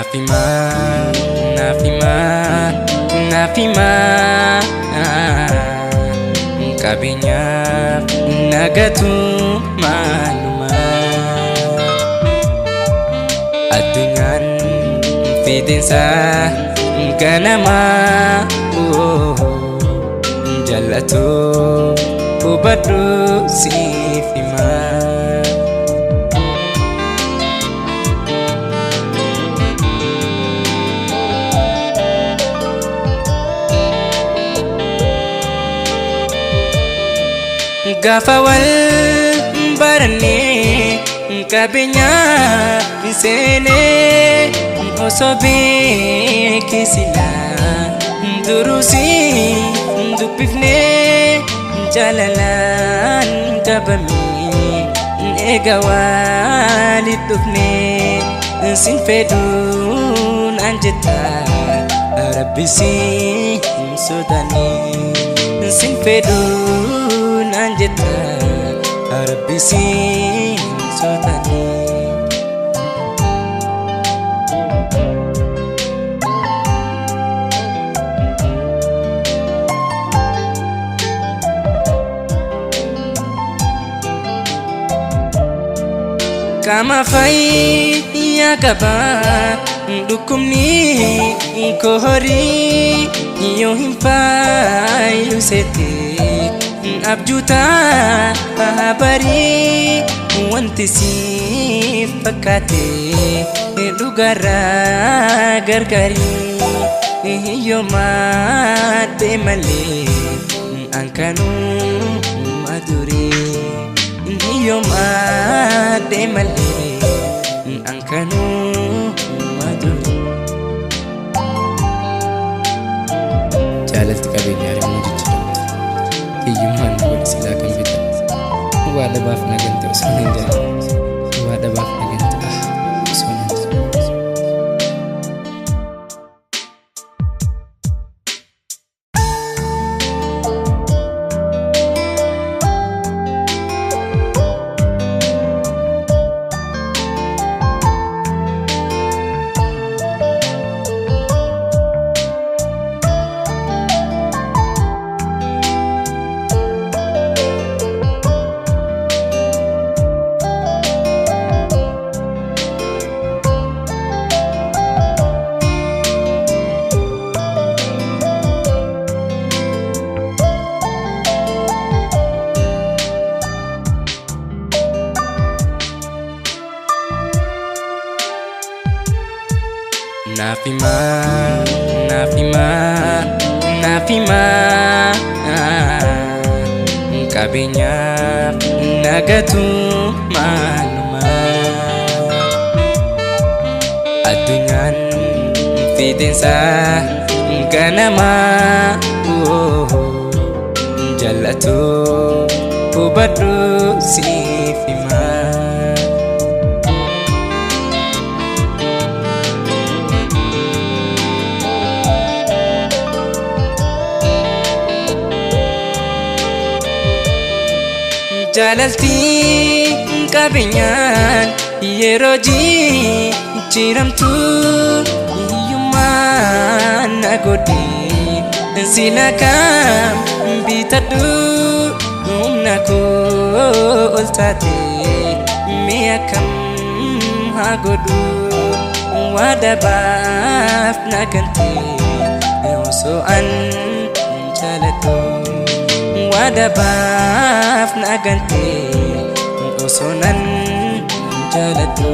Naaf himaa, naaf himaa, naaf himaa. Qabeenyaaf nagatu maaluma. Addunyaan fixeensa ganamaa. Jaallattu hubadhu siif himaa. Gaafa wal barannee qabeenyaa hin seenee osoo beekee silaa durusii dubbifnee jaalalaan qabamee eega walit dhufnee sin fedhuu naan jetta rabbi si hin sodaanne sin fedhuu naan jetta rabbi si hin sodaanne. Qaama fayyaa qaba dhukkubni koo horii yoo hin fayyu seete abjuu ta'a barii wanti siif fakkaate dhugarraa gargaarii hiyyoomaadhe malee an kanuma durii hiyyoomaadhe malee an kanuma durii. Jaalalti qabeenyaa immoo jijjiiramtu. Hiyyummaan na godhe silaa kan bitadhu. Waa dhabaaf na gante osoo nan jaalladhu. Waa dhabaaf na gante ah osoo nan jaalladhu. Naaf himaa, naaf himaa, naaf himaa. Qabeenyaaf nagatu maaluma. Addunyaan fixeensa ganamaa. Jaallattu hubadhu siif himaa. Jaalalti qabeenyaan yeroo jijjiiramtu hiyyummaan na godhe sila kam bitadhu humna koo ol taate mee akkam haa godhu waa dhabaaf na gante osoo an jaaladhu. Waa dhabaaf na gante osoo nan jaaladhu.